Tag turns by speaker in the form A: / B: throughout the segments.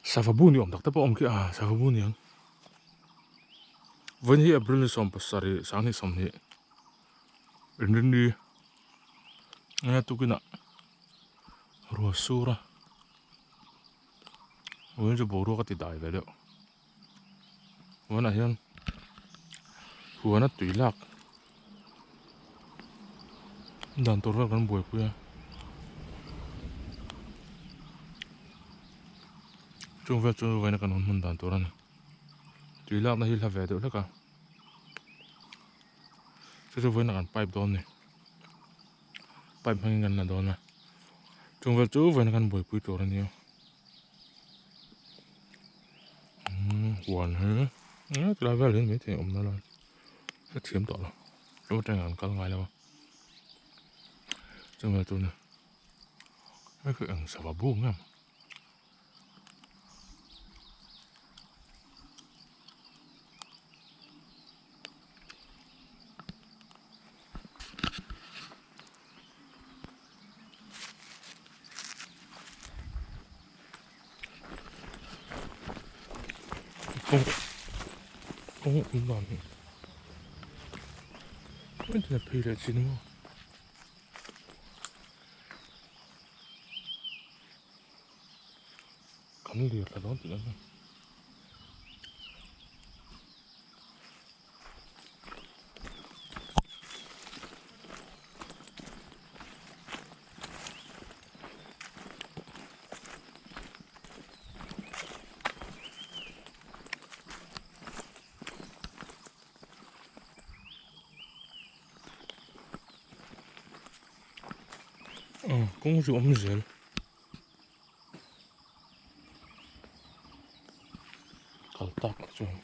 A: Sava bu ni awm tak te pawh a awm khi a sava bu ni ang vawiin hi April ni 17 sanghnih 20 inrinni enge tukinah ruah sur a vawiin chu boruak a ti dai ve deuh vawiinah hian huan a tui lak dan tur vel kan buaipui a chung vel chu vawiin a kan hawn hman dan tur a ni tui lakna hi hla ve deuh hlek a chu chu vawiin a kan pipe dawn a ni pipe hmangin kan la dawn a chung vel chu vawiin a kan buaipui tur a nia. Huan hi tilai vel hian maithei a awm nal a ka thiam tawh lo tlem atangin an kal ngai lo a chuvang chuan hei khi eng sava buk nge maw. Kawng kawng awm dan hi engtin a phei leh chin maw. Kan lir thla dawn tih na. Kawng chu awm zel. Kal tak ah chuan.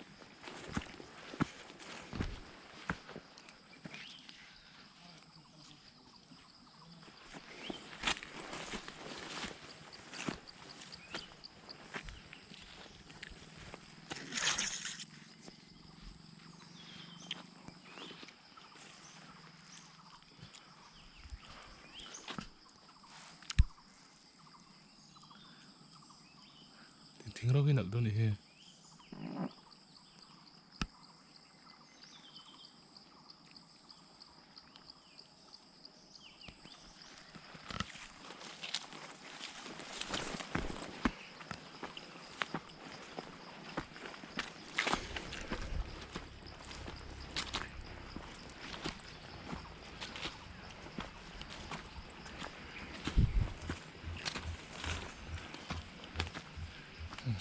A: Thing rau hi nalh dawn anih hi.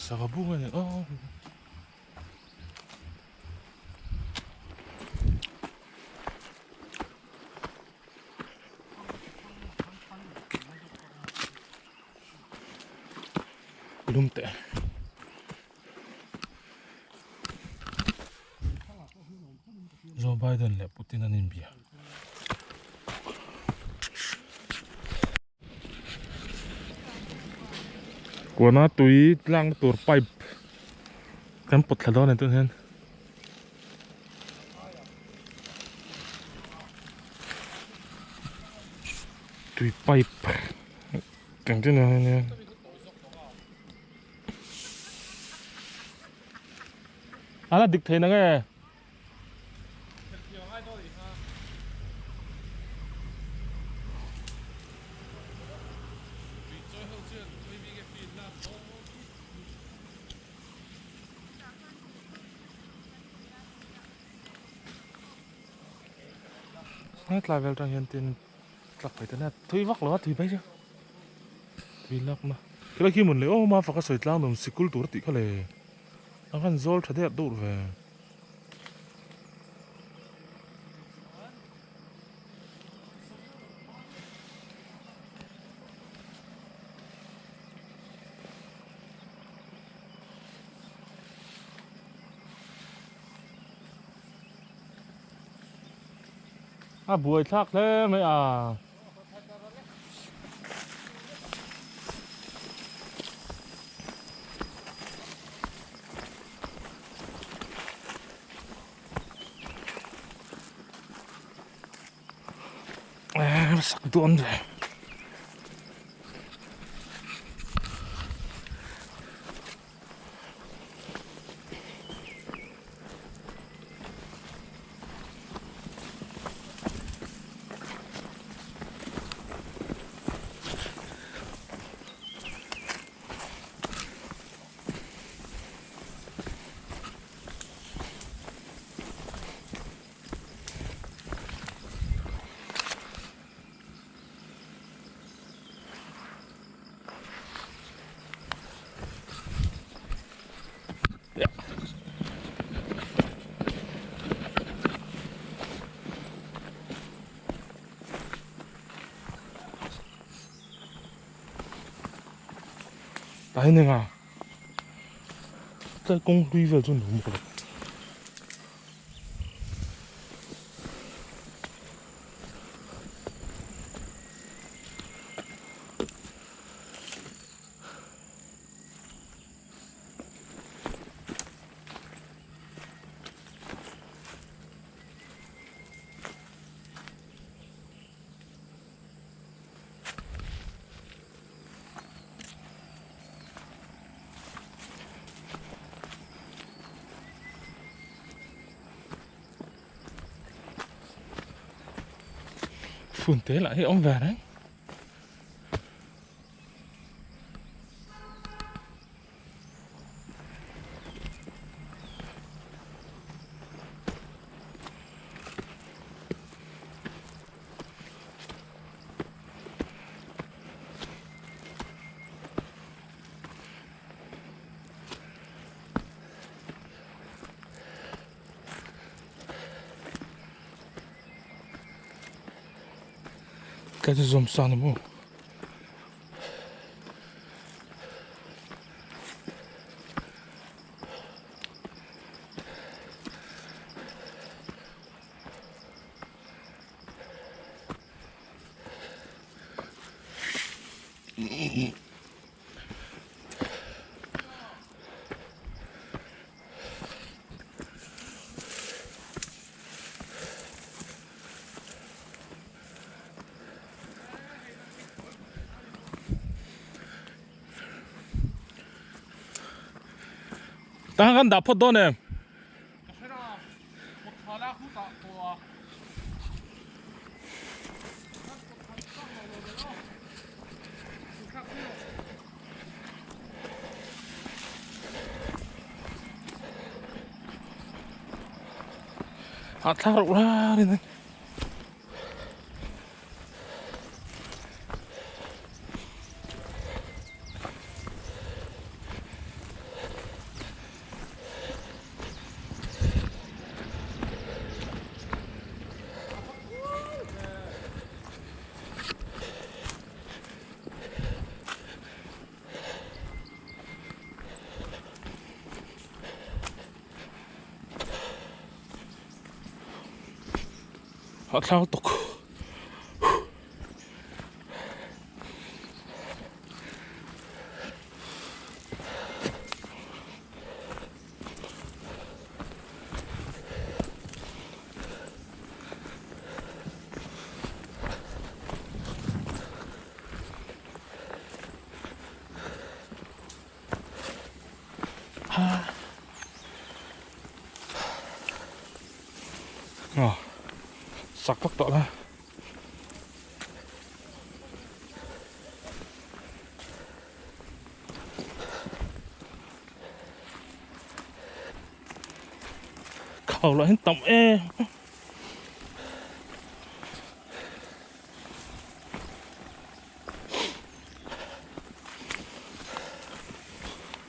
A: Sava bung a ni aw. Lum teh. Joe Biden leh Putin an inbia. Kuana tui tlang tur pipe kan pawt thla dawn a ni tun hian. Tui pipe engtin nge nia. A la dik thei na nge. Tlai vel tang hian tin tlak phei ta nia thui vak lo a tui mai chu tui lak na khilai khi mawn leh awm a faka sawi tlang nuam sikul tur tih kha le a han zawl tha deuh deuh ve. A buai thlak hle mai a. Sak dawn ve. Tah hian enga tlai kawng hlui vel chu ni awm bawk lo. Phun te lah hi a awm ve reng. Ka chu zawm sa ni maw. Tah khan dah phawt dawn em? A thla reuh rar in. A thlang tawk. Sak vak tawh la. Khau lah hian tam em.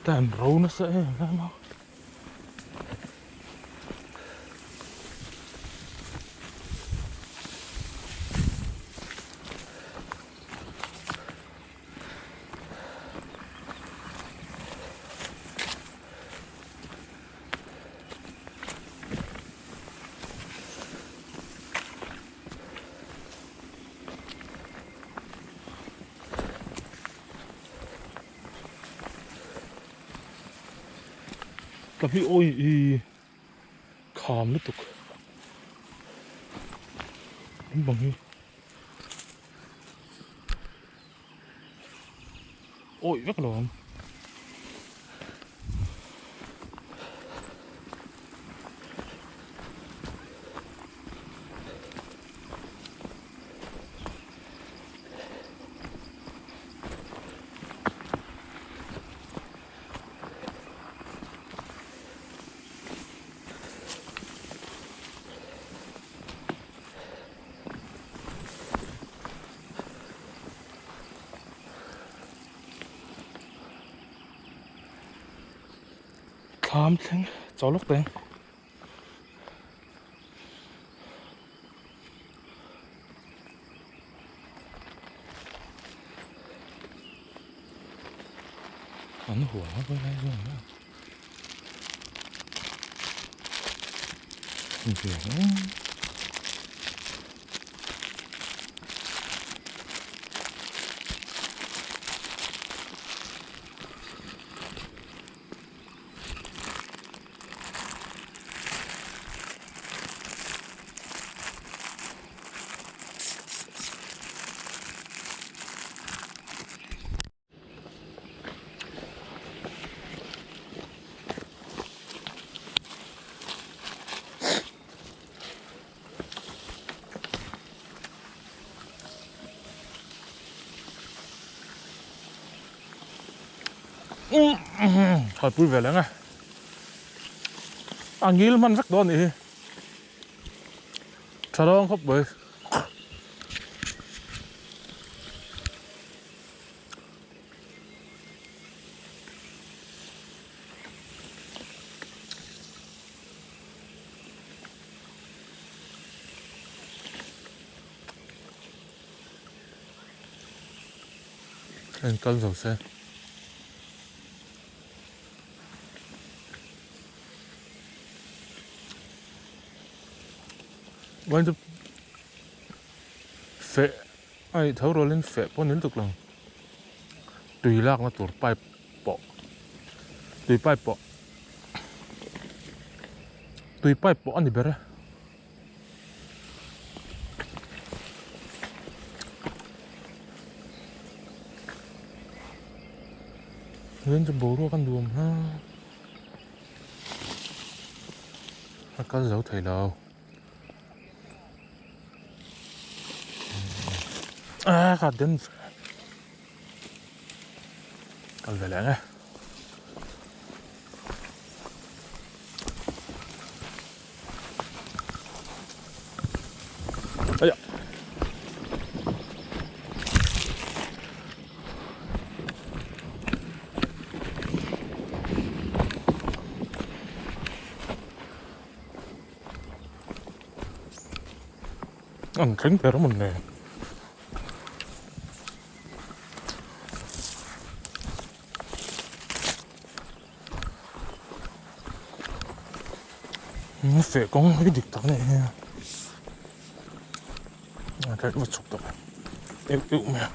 A: Tan ro nasa em em a. Ka hmi awi hi kham lutuk an bang hi awi vek lo ang. Thlam thleng chaw lawk teng. An huan a vawi lai zawng nia. Khalpui ve leng e. A ngil hman vek dawn a nih hi. Tha rawng khawp mai. En kal zo se. Vawiin chu feh a nih tho rualin feh pawh ni lutuk lo. Tui lakna tur pipe pawh tui pipe pawh tui pipe pawh a ni ber e. Vawiin chu boruak a nuam hle a kal zo thei lo. A ka den kal ve leh ang e. Aya. An thleng ber mawn le. Feh kawng hi dik tak anih hi a reh va chhuk tawh euh euh mai a.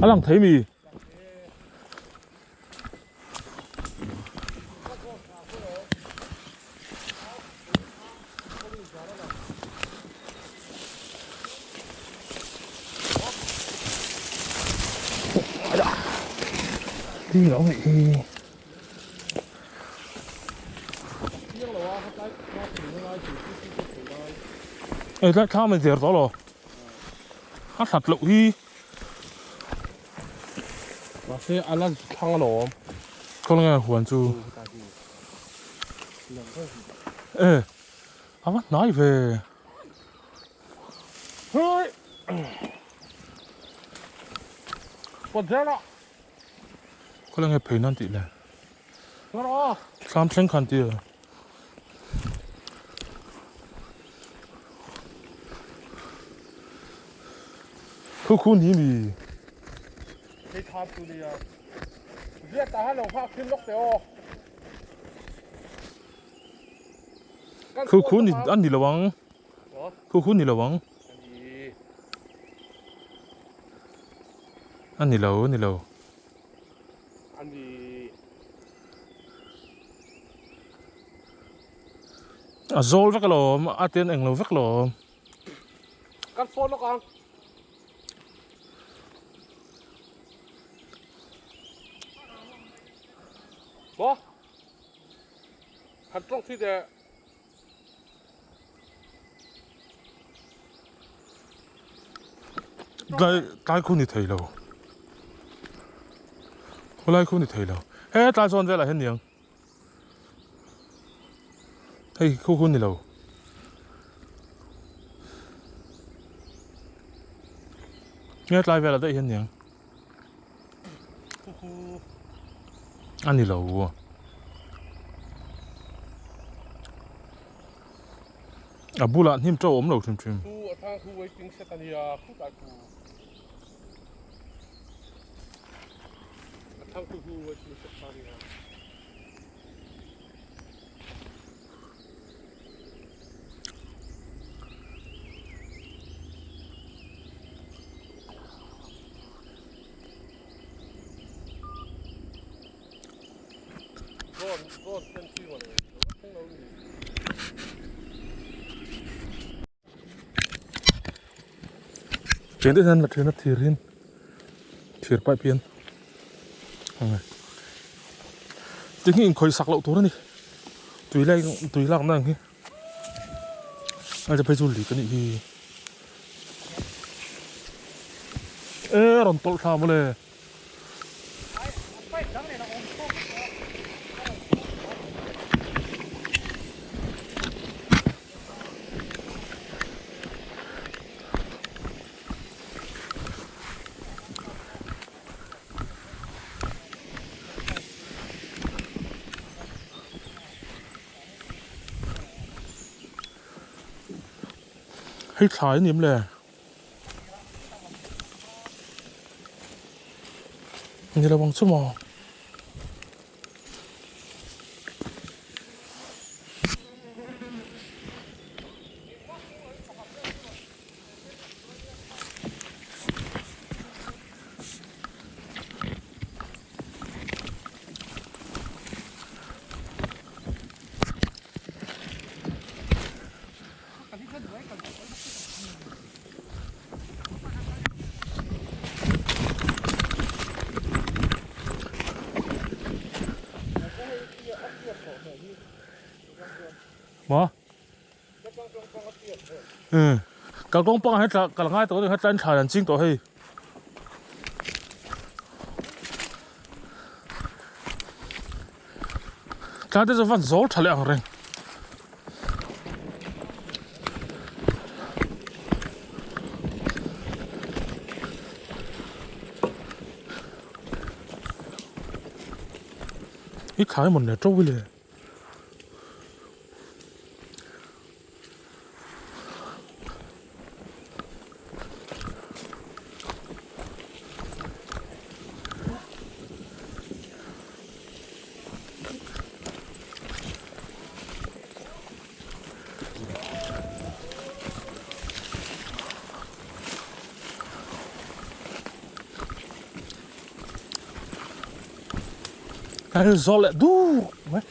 A: A lang thei mi. Đi lo nih hi. Ê lại thang mình diệt đó rồi. Hát hạt lậu hi.
B: Mahse a la thlang alawm.
A: Khaw nge huan chu. E a va hnai ve.
B: Hei. Pawt zel a.
A: Khaw nge phei nan tih le.
B: Ngarawh.
A: Thlam thleng khan tir. Khu khu ni mi.
B: Hei thlam chu nia. Ziak tah han lo nghak thin lawk teh aw.
A: Khu khu ni an ni lo ang. Khu khu ni lo ang. A ni lo a ni lo. A zawl vek alawm a ten englo vek alawm.
B: Kan phone lawk ang. Maw? Han tawng thi teh.
A: Tlai tlai khu ni thei lo. Khawlai khu ni thei lo. He tlai zawn velah hian niang. Hei khu khu ni lo. Nge tlai velah daih hian niang. A ni lo. A bulah hnim to awm lo hrim hrim.
B: Khu a thang khu waiting set a nia khu tlai khu. A thang khu khu waiting set a nia.
A: Cheng te hian la then a thir in thir pipe hian ti hi inkhawih sak loh tur a ni tui lai tui lak na ang hi a phei chu lik a nih hi e rawn tawlh thla mawle. Hei thlai a ni em le? Ni lo ang chu maw? Maw? Ừ. Kalkawng pangah hian tla kal ngai tawh a ni hetlai thlai an ching tawh hei. Tlai te chu van zawl tha leh ang reng. I thlai mawn le to le. Cái gió lại đu đấy.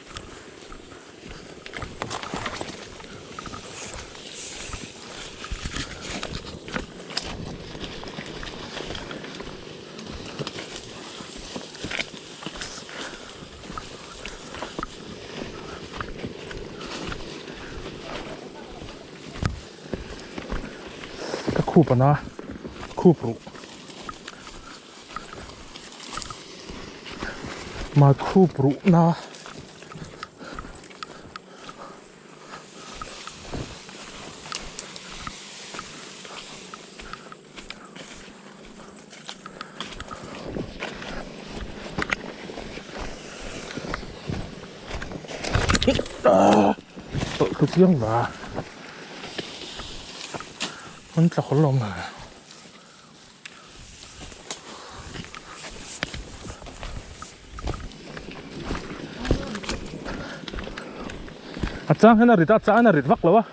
A: Ka khup ana khup ruh Mah khup ruhna tawlh thlu chiang va an tla khawl lo mai. A chang hian a rit a, a chang hian a rit vak lo a.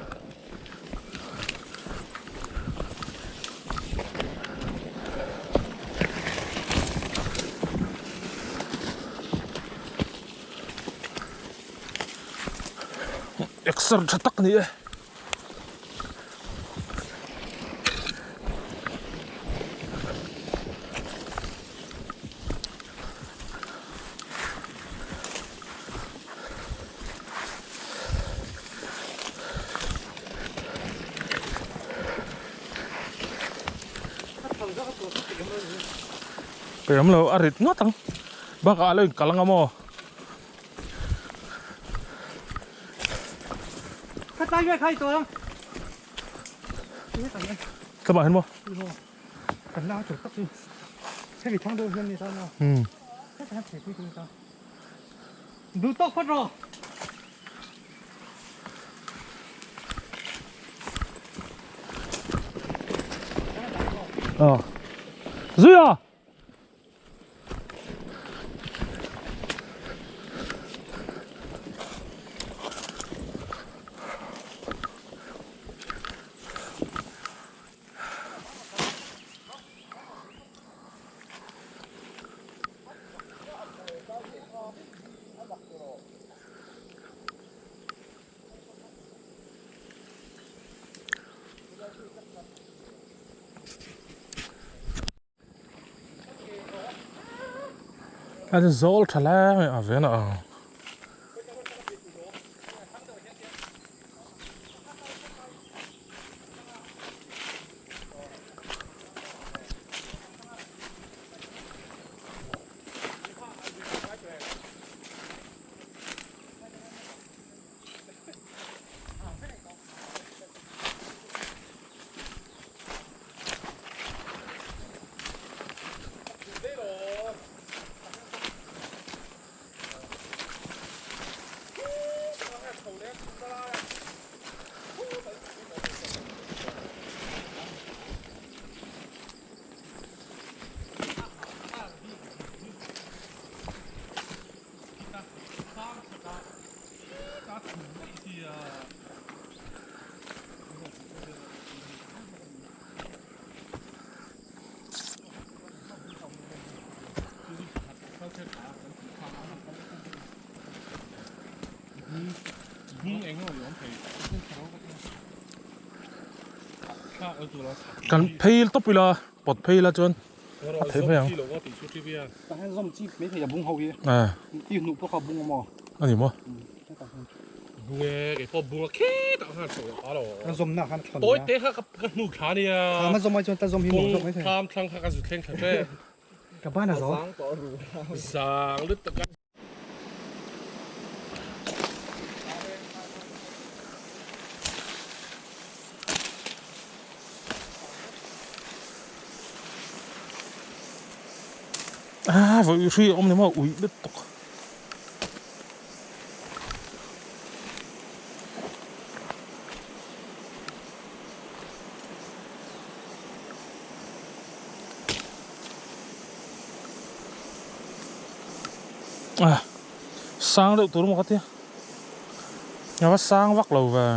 A: Exer tha tak a ni e. Peih awm lo a rit ngawt ang bakah a lo inkal anga maw. Tlama hian maw. Ờ. Duy à? A chu zawl tha lai mai a ven a ang. Kan phei tawp ila pawt phei ila chuan a theih mai ang. A ni maw? Ah, vawi hri a awm ni maw uih lutuk. Ah, sang deuh tur maw ka tia. A va sang vak lo ve.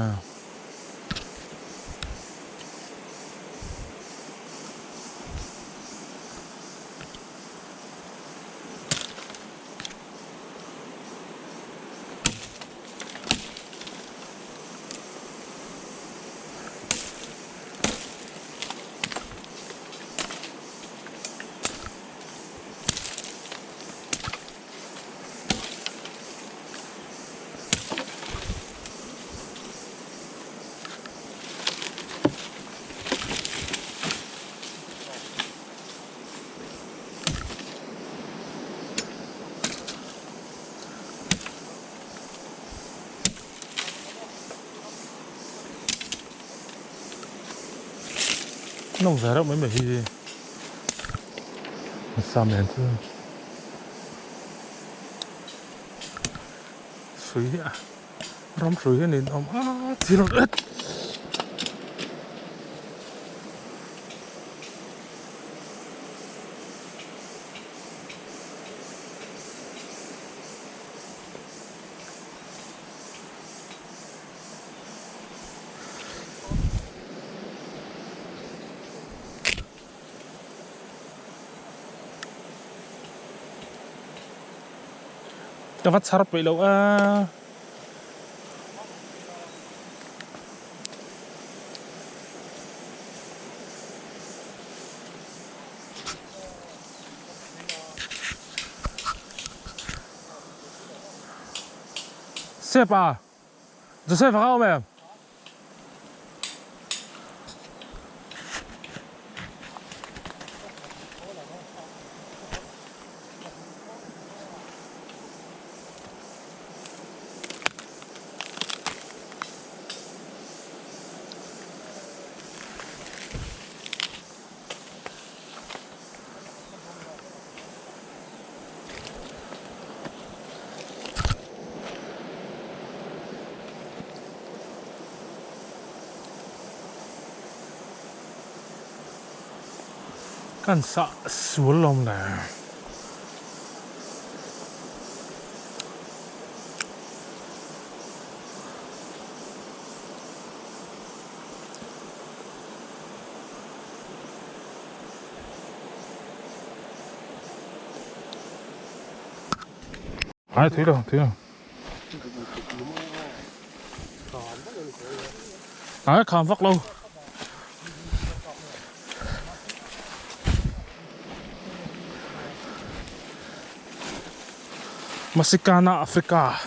A: Nawm ve reuh mai mai hi sam nen chu hrui hi a ram hrui hi a ninawm a thil ret. Ka va chhar peih lo a. Sep a. Joseph a kha awm em? Kan sah sual lawm le. Ai thui lo thui lo. Ai kham vak lo. Masikana Africa.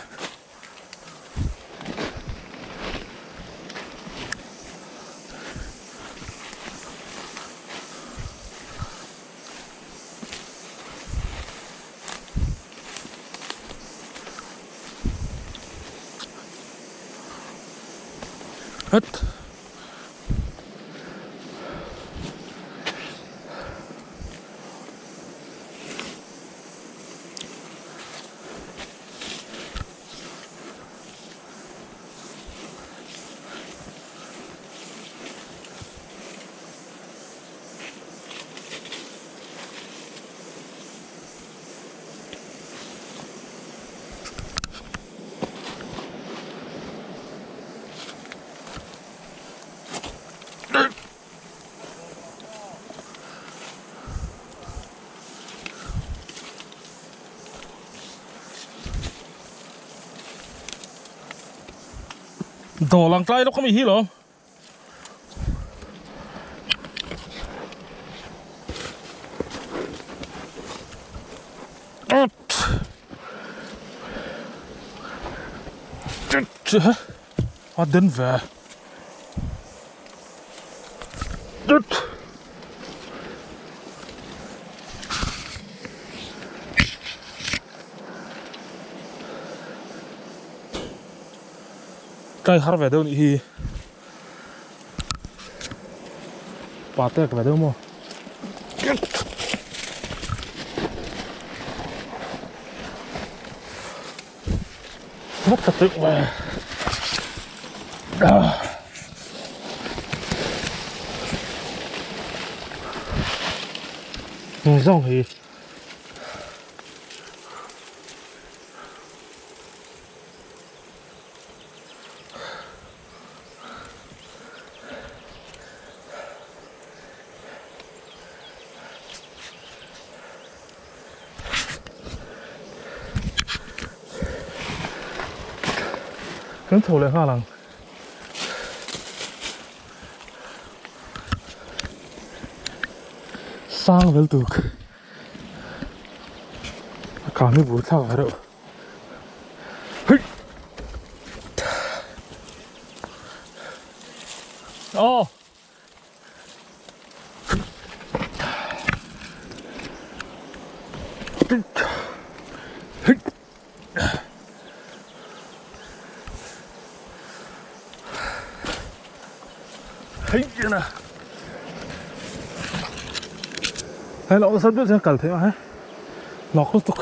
A: Het. Dawh lang tlai lawk a mi hi lawm. A den ve. Tlai har ve deuh nih hi. Pa tek ve deuh maw. Vak ta teuh ve. Zawng hi. Kan chho leh nghal ang. Sang vel tuk. A kang hi bur thlak ve reuh. Oh. Hei lawk nasa deuh chuan kal theih a he lawk lutuk.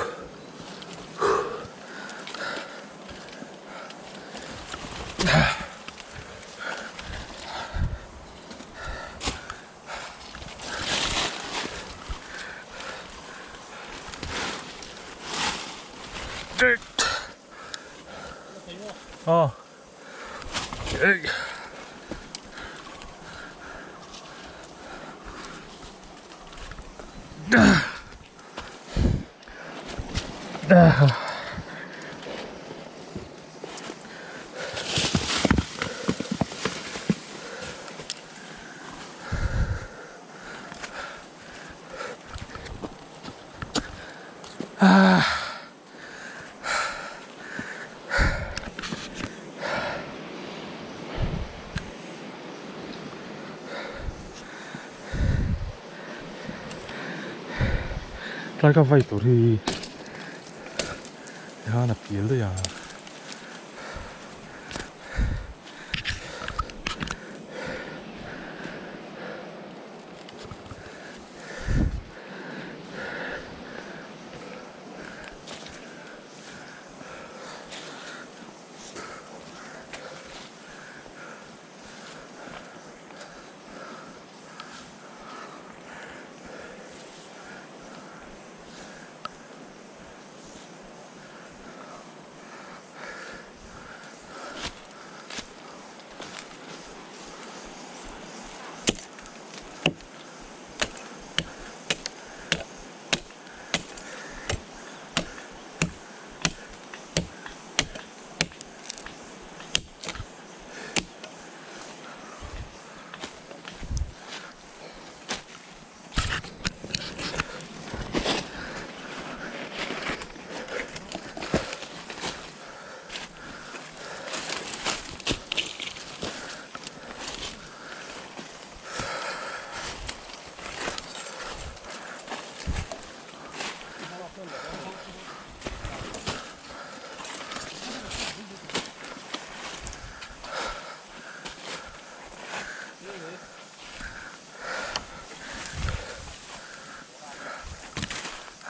A: Aw. Tlai ka vai tur hi tikhan a pial daih a.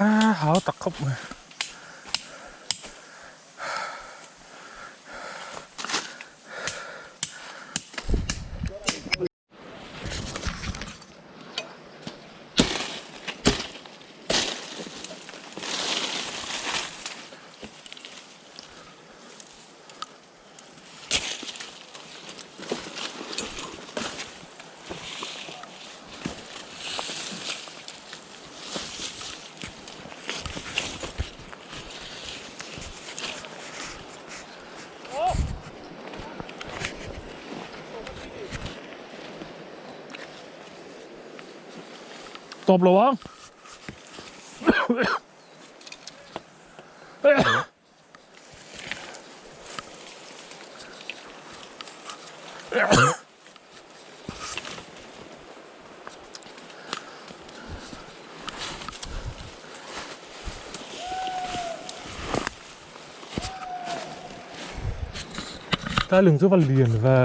A: A hau tak khawp mai. Tawp lo ang. Ta lung chu va lian ve.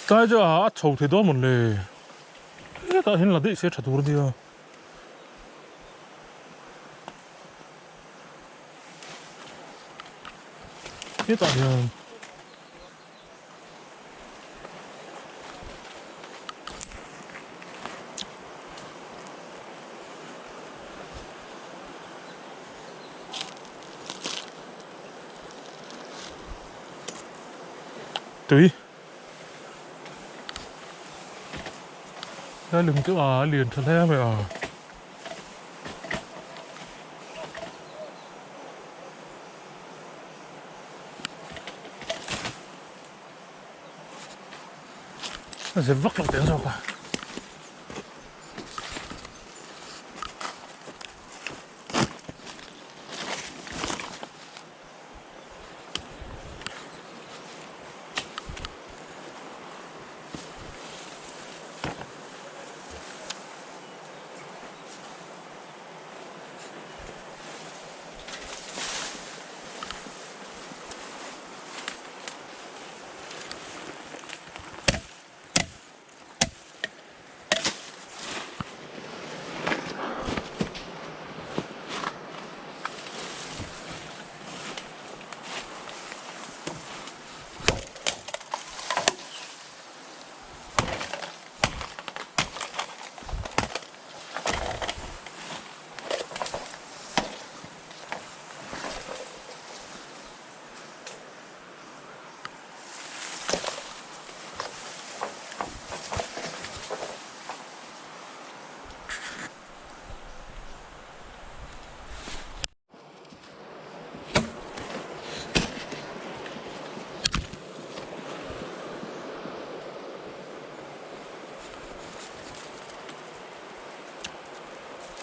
A: Tlai chu a chho thei dawn mawn le hetah hian la daih se tha tur a nia. Hetah hian. Tui Lai lung chu a lian tha hle mai a. A zep vak lo teng zawk a.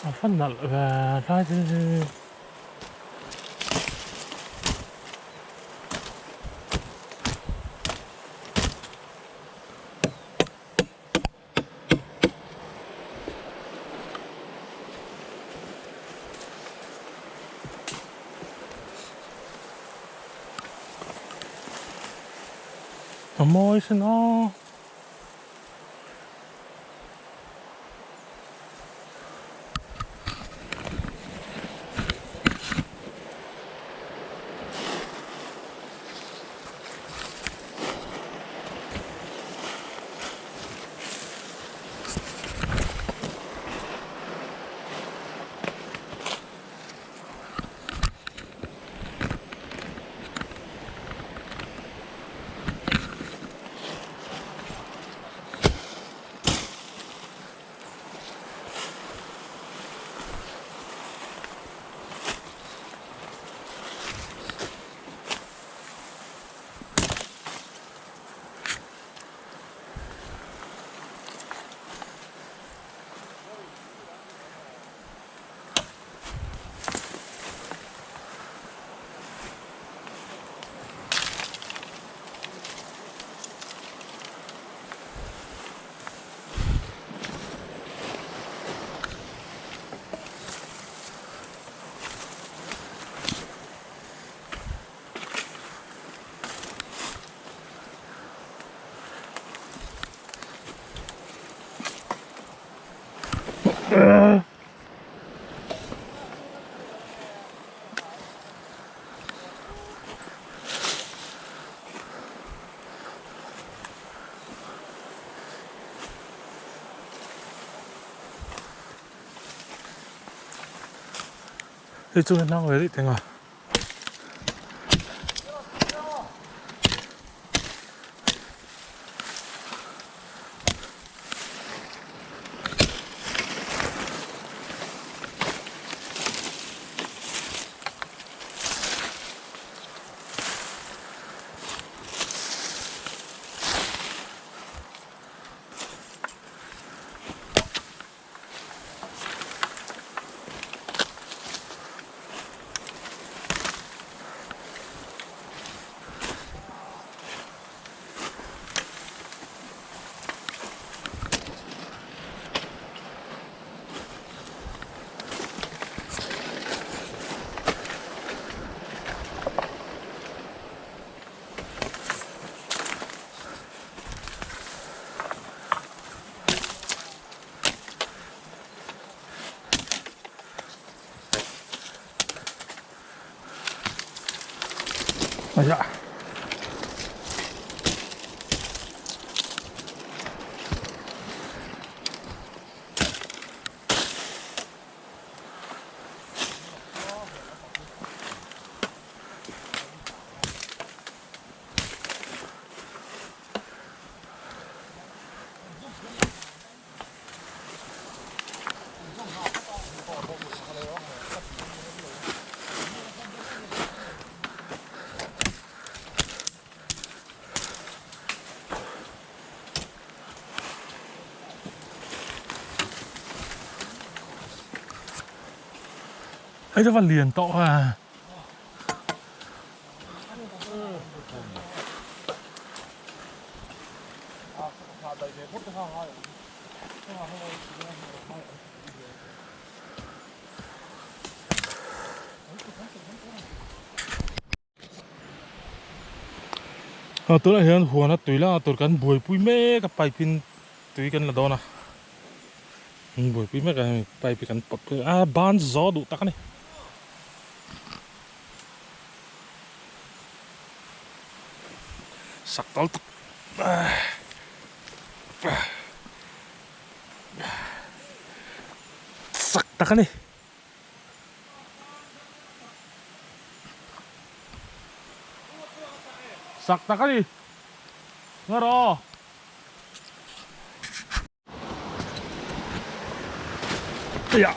A: A va nalh ve tlai thil hi. A mawi sin aw. Hei chu hlang ve rih teng a. Hei chu va lian tawh a. Tunah hian huana tui lak tur kan buaipui mek a pipe in tui kan la dawn a kan buaipui mek a hemi pipe hi kan pawt phei a ban zo duh tak a ni. Sak tal tak sak tak a ni. Sak tak a ni. Nga rawh. Aya.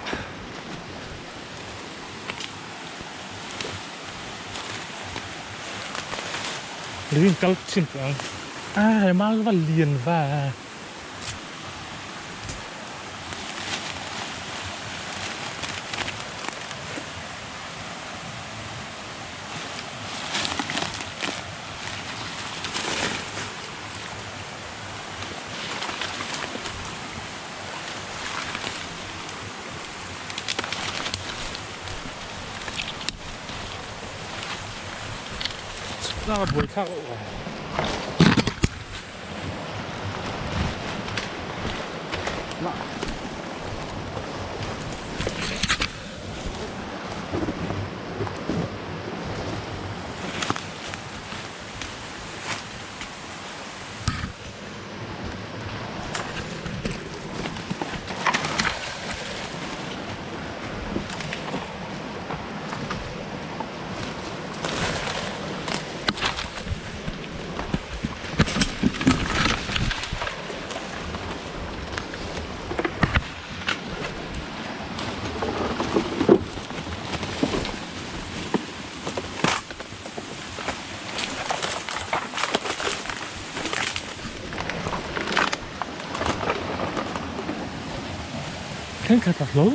A: Living kal chin ang. A he ma va lian va. Chhukna buaithlak loh ve. Thenkhat a hlo.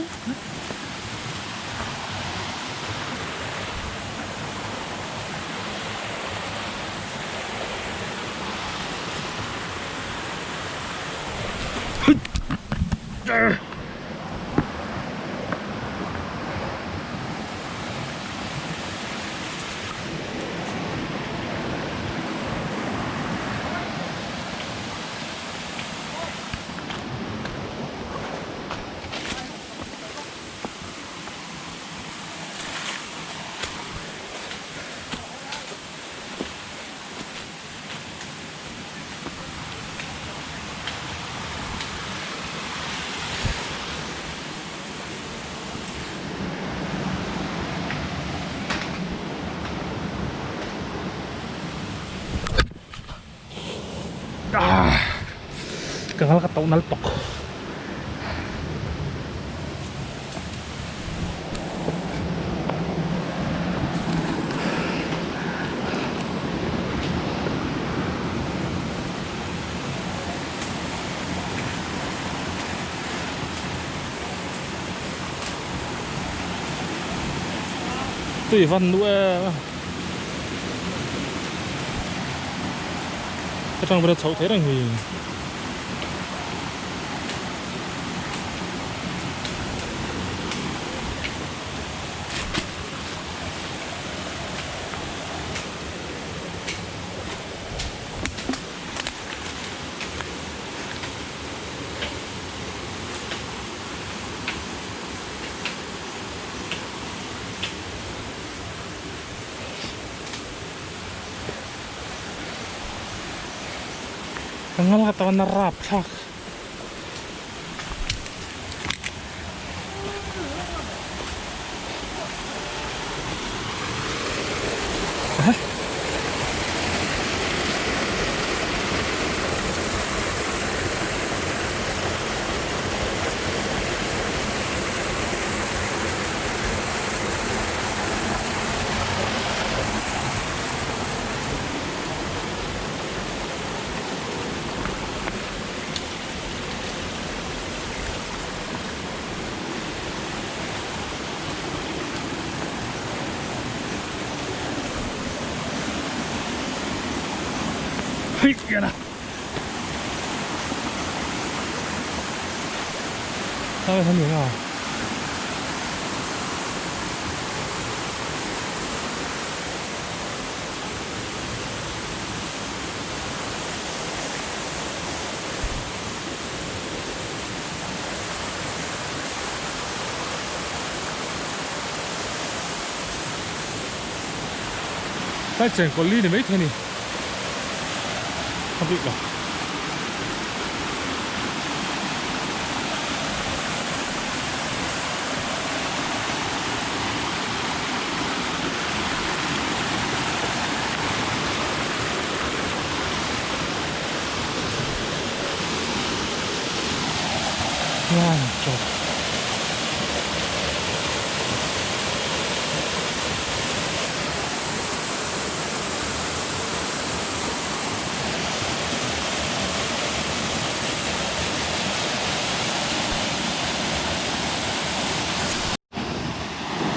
A: Ah ka ngal ka tauh nal tawk. Tui van nu em a ka tang ber a chhoh thei reng hi. Ka ngal ka tawn a rap thlak. Tlai chengkawl li ni maithei a ni a bik lo.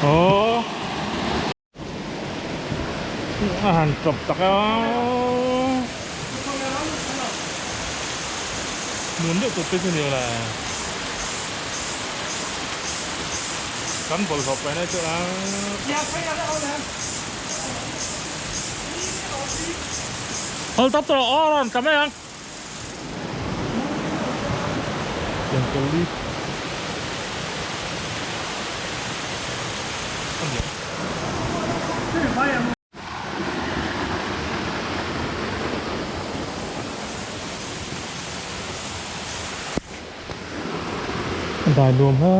A: Aww a han chawp tak a nuam deuh tur te chu ni la kan bawlhhlawh paihna chu a Hal tap tawh aw rawn tla mai ang. Dai nuam ha.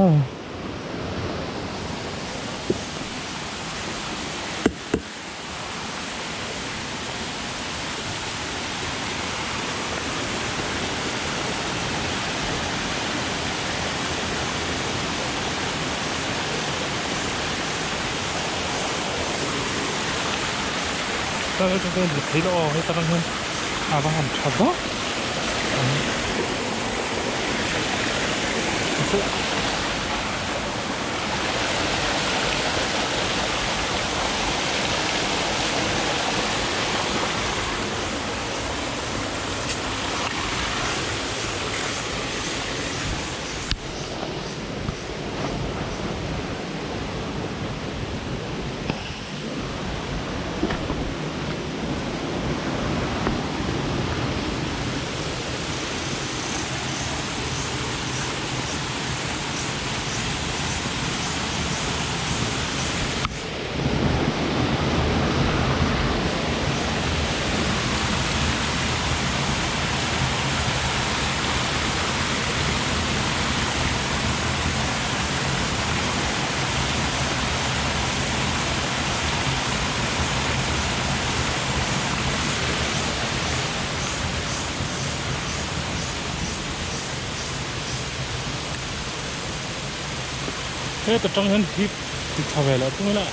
A: Thei lo aw hei takah hian a va han tha vak ang. Heta tang hian hip ti tha ve leh tum ila.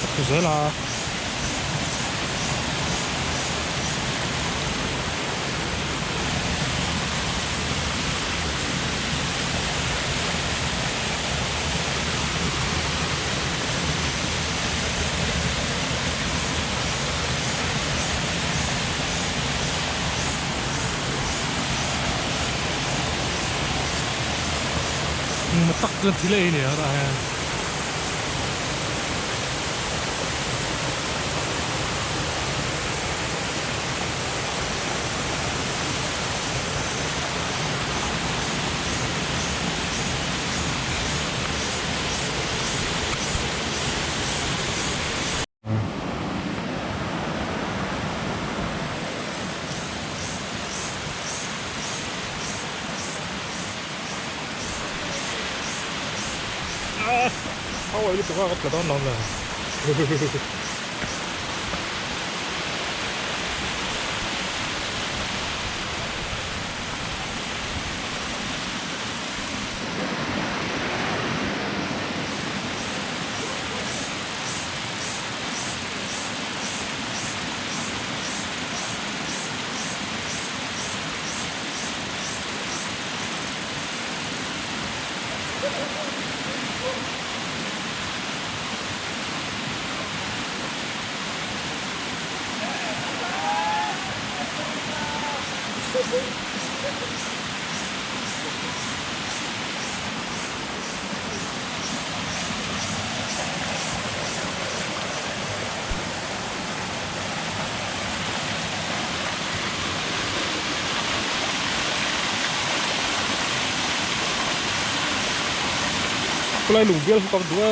A: A thu zel a. Engmaw tak chuan thil ei a ni a tah hian. A awih lutuk a ka tla dawn lo le. Khulai lung bial kha ka duh a.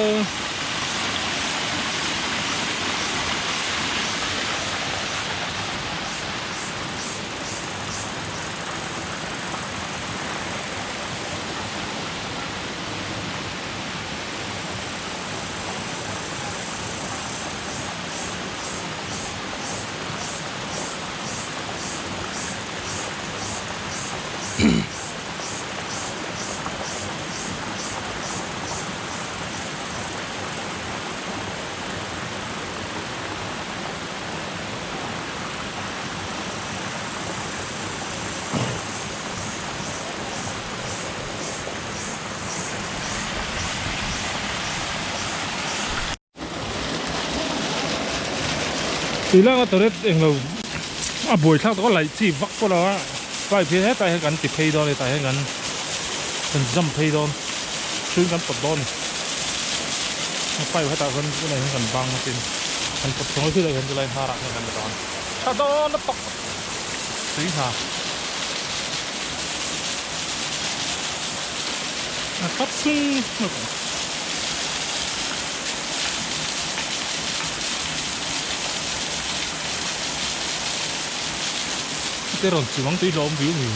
A: Tui langa toilet englo a buai thlak tawh a laih chi vak pawh lo a pipe hi hetah hian kan ti phei dawn a hetah hian kan kan jump phei dawn chhung kan pawt dawn a ni pipe hetah hian tunah hian kan bang a tin kan pawt chhung a khilaiah hian chulai hnarah hian kan la dawn tha dawn a tawk tui hna a tlat sung lutuk. Te rawn chim ang tui hlawm viau mi.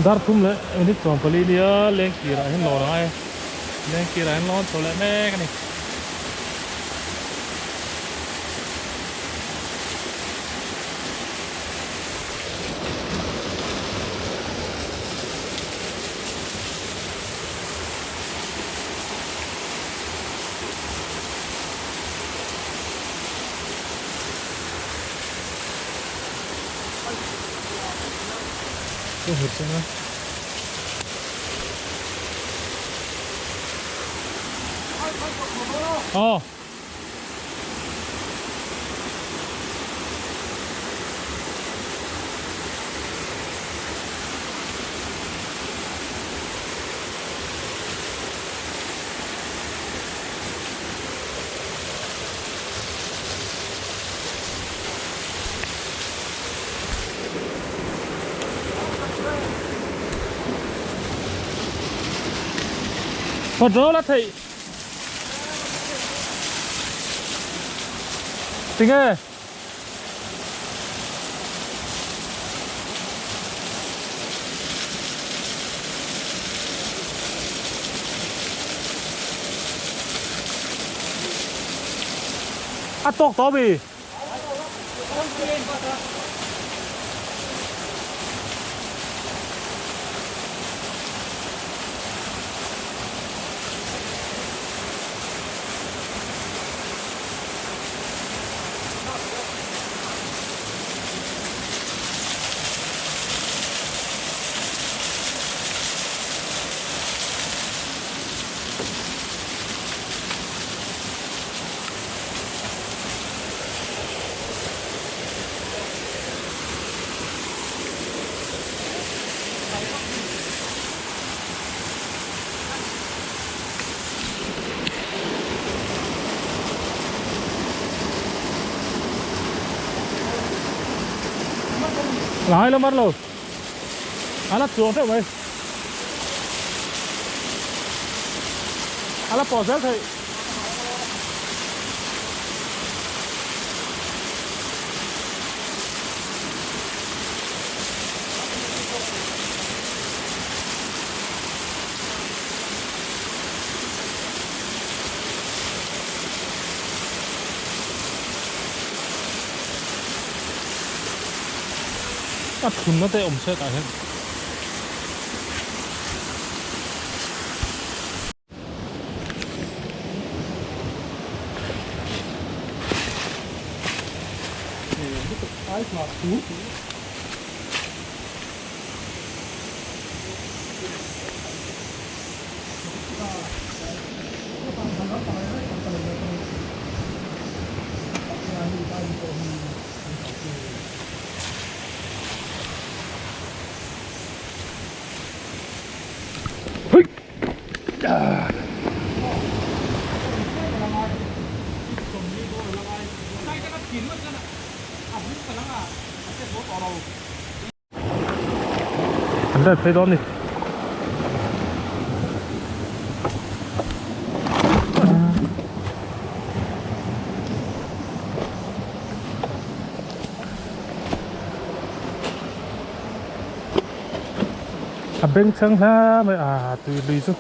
A: Dar thum leh minute 14 nia lengkir ah hian lawn a ngai a lengkir ah hian lawn chho leh mek a ni. Aw. Patrol a theih. Tinge? A tawk tawh mi? Lai lo mar lo. A la chuang teuh mai. A la pawh zel theih. A thunna te awm se tah hian. An let phei dawn ni. A beng chhang hla mai a tui lui chu.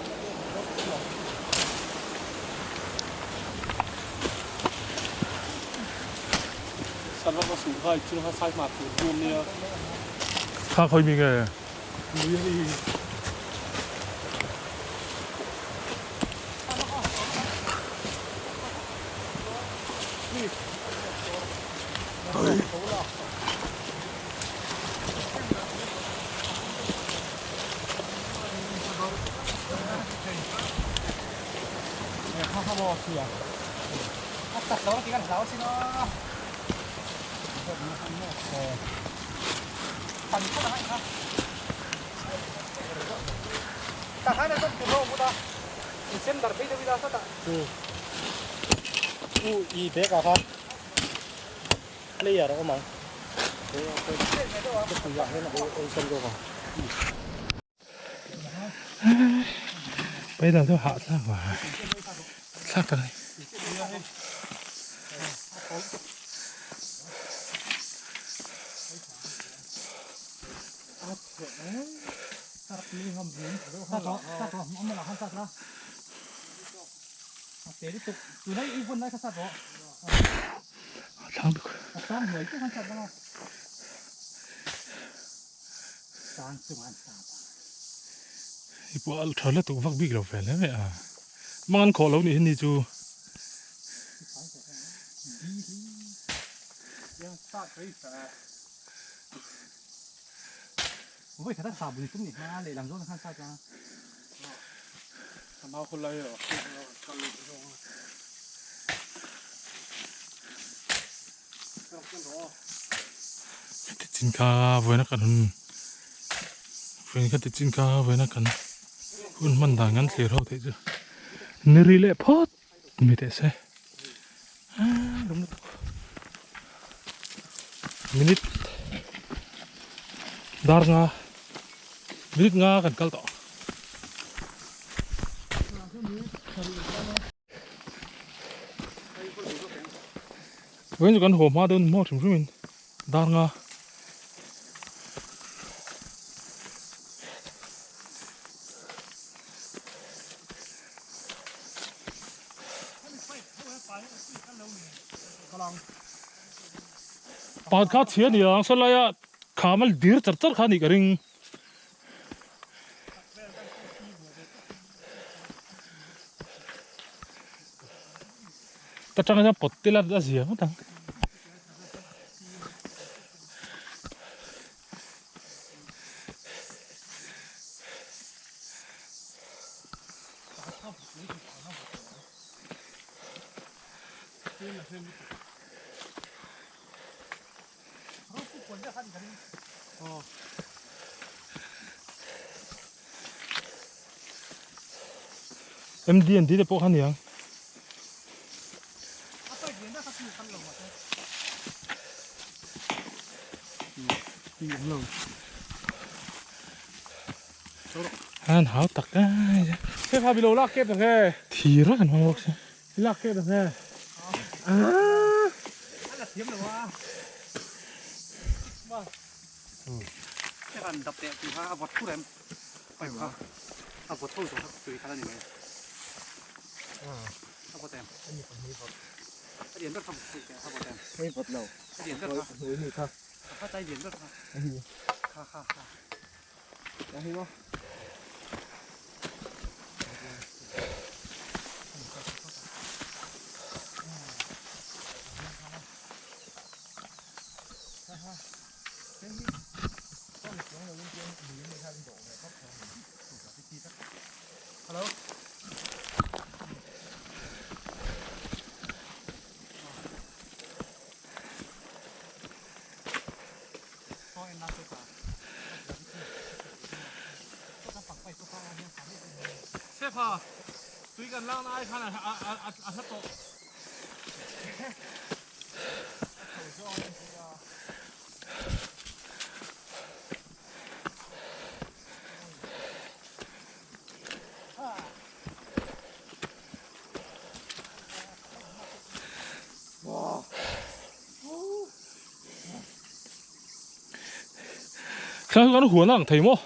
A: Kha khawi mi nge? Bây giờ tôi hạ thlak và thlak ta đây. I pawh a tha lutuk vak bik lo fel hle mai a mang an khawh lo nih hi ni chu. Tichin kha vawiin a kan hun vawiin kha tichin kha vawiin a kan hun hman dan kan thlir ho theih chu ni ri leh phawt mi teh se minute dar nga minute nga kan kal tawh. Vawiin chu kan haw hma dawn hmawk hrim hrim in dar nga. Pakhat kha chhia ni ang saw laia kham a dir char char kha a nih ka ring. Ta tang hian pawt tel a zia ngawt ang. MD an tih te pawh kha niang. An hau tak a.
B: He pha bilo lak kep ang e.
A: Thir vek an hmang bawk si.
B: Lak kep ang e.
A: Thlang kan huan ang thei maw?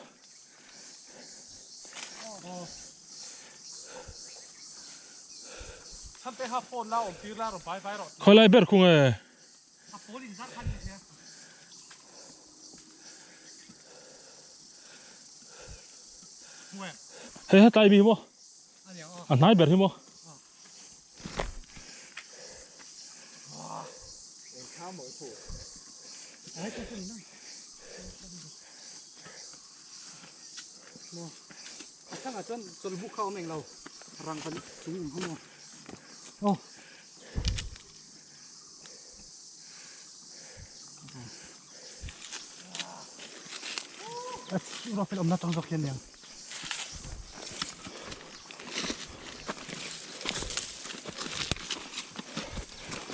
A: Khawi lai ber khung e? Hei hetlai mi hi maw? A hnai ber hi maw?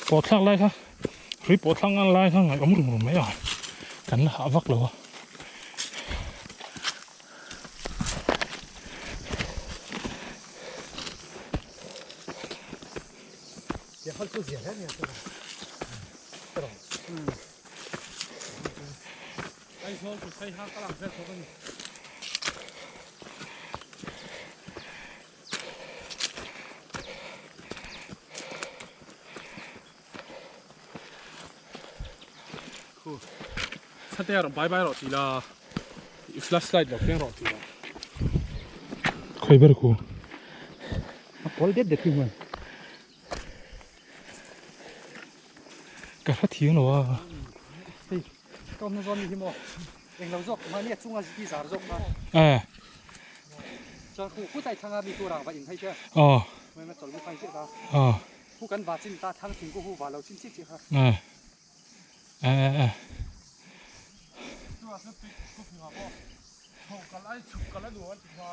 A: Pawh thlak lai kha hrui pawh thlak ngan lai kha ngaih awm rum rum mai a kan la hah vak lo a.
B: Chate rawh bye bye rawh ti la i flashlight lo keng rawh ti la.
A: Khawi ber khu.
C: A pawl det det hi hmuan.
A: Ka hre thiang lo a.
C: Hei ka awmna zawn ni hi maw englo zawk mahni a chunga hi zar zawk kha.
A: Eh.
C: Chuan khu khu tlai thanga mi khu rang va in phei che.
A: Aw.
C: Mai ma chawl bu phai che ta.
A: Aw.
C: Khu kan va chin ta thang thing ku hu va lo chin chi chi kha.
A: Eh. Eh eh eh.
B: Chu a tui ku phinga pawh chho kal ai chhuk kal a nuam an ti kha.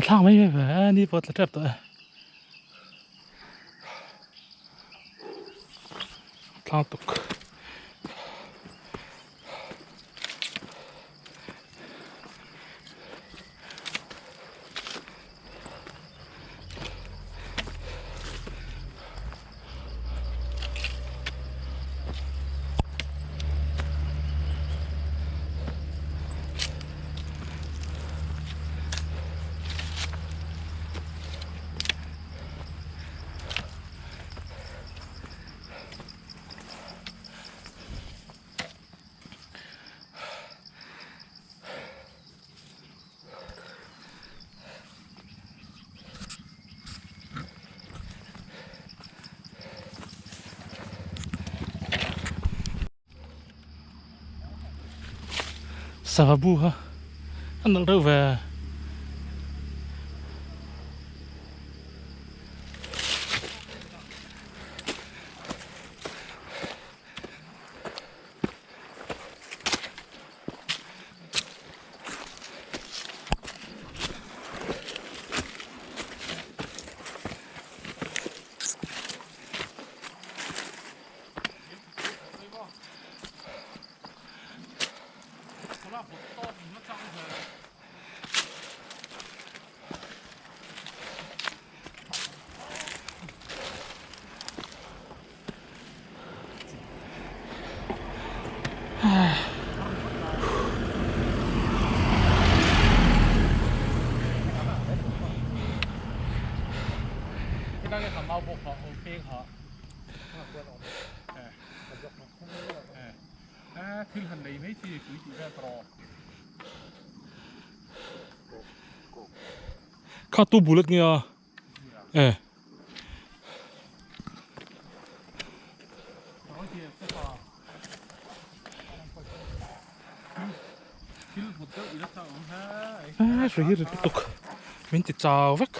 A: Hahthlak mai mai ve a ni pawh tla tep tawh e. Tlang tuk. Sava bu kha a nalh reuh ve. Kha tu bullet nge a e. A hri hi ri lutuk min ti chau vek.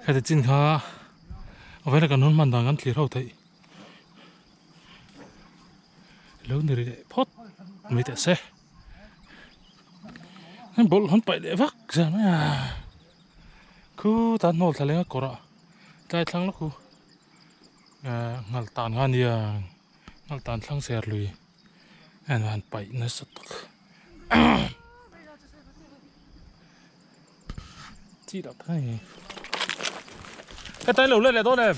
A: Heti chin kha a vela kan hun hman dan kan thlir ho theih lo ni ri leh phawt mai teh se heng bawlh han paih leh vak zel mai a khu tan hnawl thla leng a kawr ah tlai thlang lawk khu ehh nghal tan kha a nia nghal tan thlang ser lui a han paih nasa tak chi loh tak a ni hetlai lo let leh dawn em.